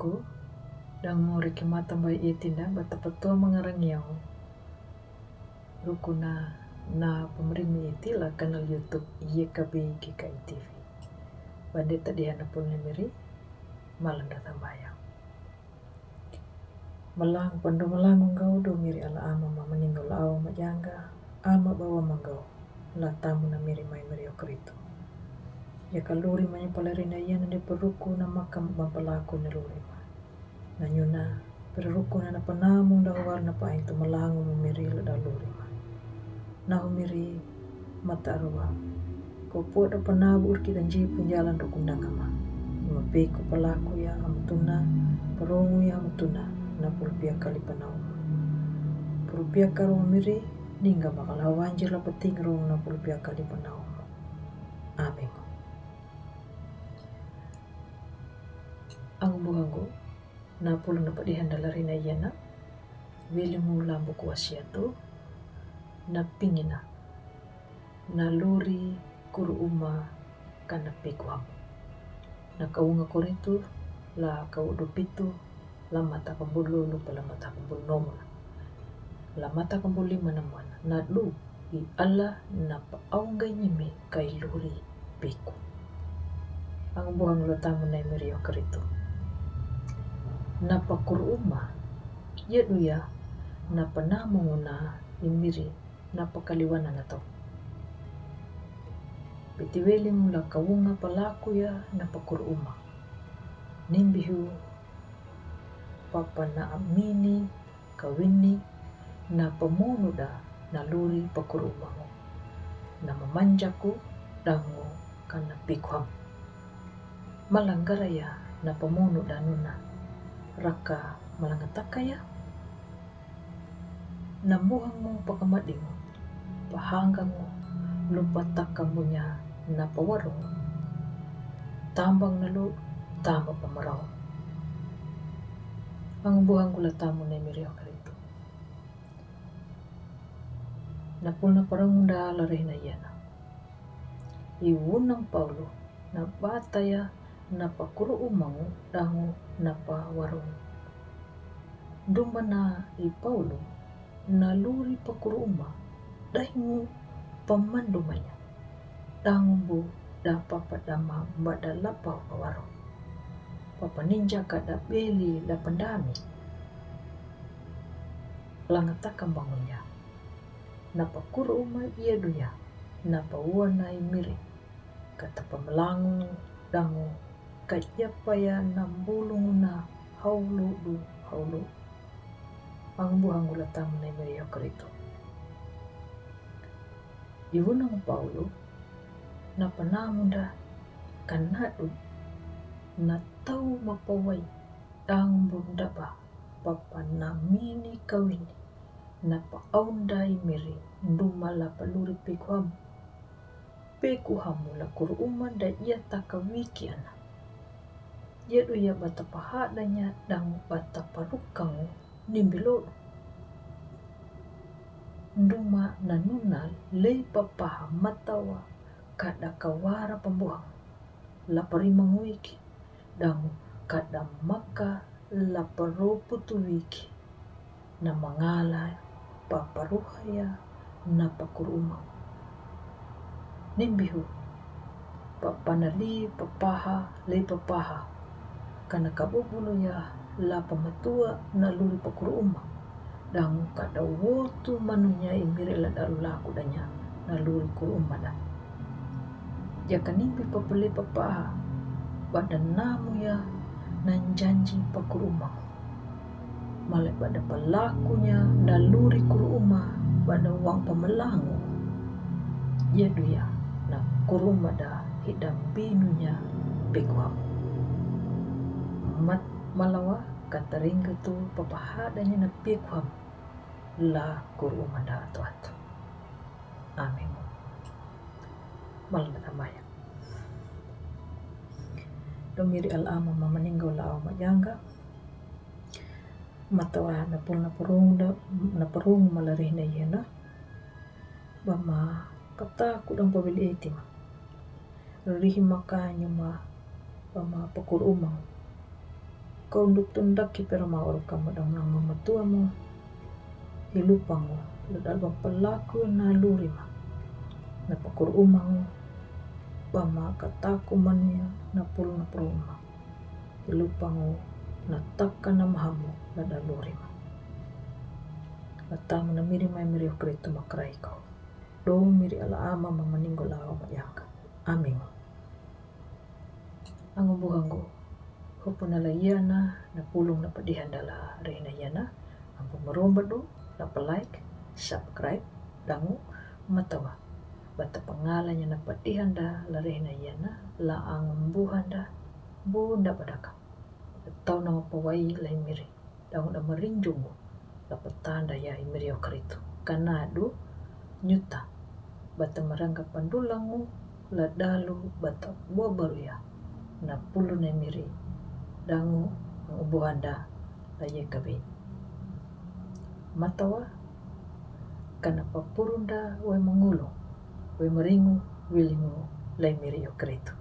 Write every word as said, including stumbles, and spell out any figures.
Dang mo riki mata bai iti na bata patua mangarang yau. Rukuna na pemrimi iti la kanal YouTube Y K B G K I T V. Bande tadi hana pul ni miri malanda tambaya. Malang pando malang unggau do miri ala ama ma maningau la awa ma jangga ama bawa manggau. La tamu na miri mai miri okritu. Ya ka luri manya palarina iya na de peruku na makam bang pelaku na luri ma. Na nyuna peruku na na penamu da huwar na paing tu malangu mu miri la da luri ma. Na hu miri mata arua. Ko po da penabu urki dan je punjalan rukun dangama. Ima peku pelaku ya amutuna, perungu ya amutuna, na pulpia kali penauma. Pulpia karu miri, ningga makala wanjir la peting rung na pulpia kali penauma. Amin. Angbu anggu, na pulu na padihan dalarina iya na, wili mu lambu kuasiatu, na pingina, na luri kuru uma kana pekuam. Na kaunga koritu, la kaudu pitu, la mata kambulu lupa la mata kambulu nomuna. La mata kambulu lima na muana. Na du i ala na pa aungga nyimi kai luri peku. Angbu anggu la tamu na miri okritu. Na pa kuru uma, ya du ya, na pa namu nguna i miri na pa kaliwana na tau. Piti wili mu la kaunga pelaku ya na pa kuru uma. Nimbihu papa na amini kawini na pamunu da na luri pa kuru umangu. Na mamanjaku dangu kana pikuam. Malanggara ya na pamunu da nuna. Raka malangataka ya. Na muhangu pakamadingu, pahanggangu, lupa taka munya na pawarungu. Tambang na lu, tamba pamarau. Angbu anggu la tamu na miri okritu. Na pul na parangunda larina iya na. I wunang Paulu na bataya na pa kuru umangu dangu na pa warungu. Dumana i Paulu na luri pa kuru uma daingu pamandumanya. Dangu bu da papa dama bada lapa pa waru. Papa ninja kada beli la pandami. Langataka bangunya. Na pa kuru uma iya duya, na pa wana i miri. Kata pamalangu dangu, kajapaya na mbulungu na haulu du haulu. Angbu anggu la tamu na miri okritu. I wunang Paulu, na pa namu da, kanadu, na tau mapawai, dangu bu daba, papa na mini kawini, na pa aunda i miri, duma la pa luri pekuam. Pekuhamu la kuru uma da iya taka wiki ana. Iya duya bata pahadanya dangu bata parukangu nimbilodu. Duma na nuna lei papaha matawa kada kawara pambuang. La parimangu wiki. Dangu kada maka la paruputu wiki. Na mangala pa paruhaya na pa kuru uma. Nimbihu, pa panali papaha, lei papaha. Kana kabubulu ya la pamatua na luri pa kuru uma. Dangu kada wotu manunya i miri la daru laku danya na luri kuru uma da. Jaka nimbi pa pele papaha, bada namu ya na janji pa kuru uma. Male bada palakunya na luri kuru uma, bada wang pamalangu. Iya duya na kuru uma da hidam binunya pekuam. Mat malawa kataringga tu papahadanya na pekuam. La kuru uma da atu-atu. Amin. Malam pertama ya. Domiri al ama ma maninggo la au ma jangga. Matawa na pul na parung da, na parung malarih na iya na. Bama kata kudang pawil eti ma. Rih maka nyuma bama pakur umang. Kau dutun daki perama orka madang nanga matuamu. Hilupangu, ladal bang pelaku na lurima. Na pakur umangu, bama kataku mania na pulu na peruma. Hilupangu, na taka na mahamu, ladal lurima. Latamu na miri mai miri okritu makraiko. Do miri ala ama mama ninggo lawa mayaka. Amin. Angu buhangu, hupuna la yana, na pulung na padihanda la rehna yana, ambu maromba du, la pa like, subscribe, dangu, matawa. Bata pangalanya na padihanda la rehna yana, la angu buhanda, bunda badaka. Tau na pawai lai miri. Daun da marinjungu, la patanda ya i miri okritu. Kana du nyuta, bata maranga pandulangu, la dalu bata bua baru ya, na pulu na miri, dangu, angu buhanda, la ye kabe. Matawa, kana papurunda, we mangulu, we maringu, wilingu, lai miri okritu.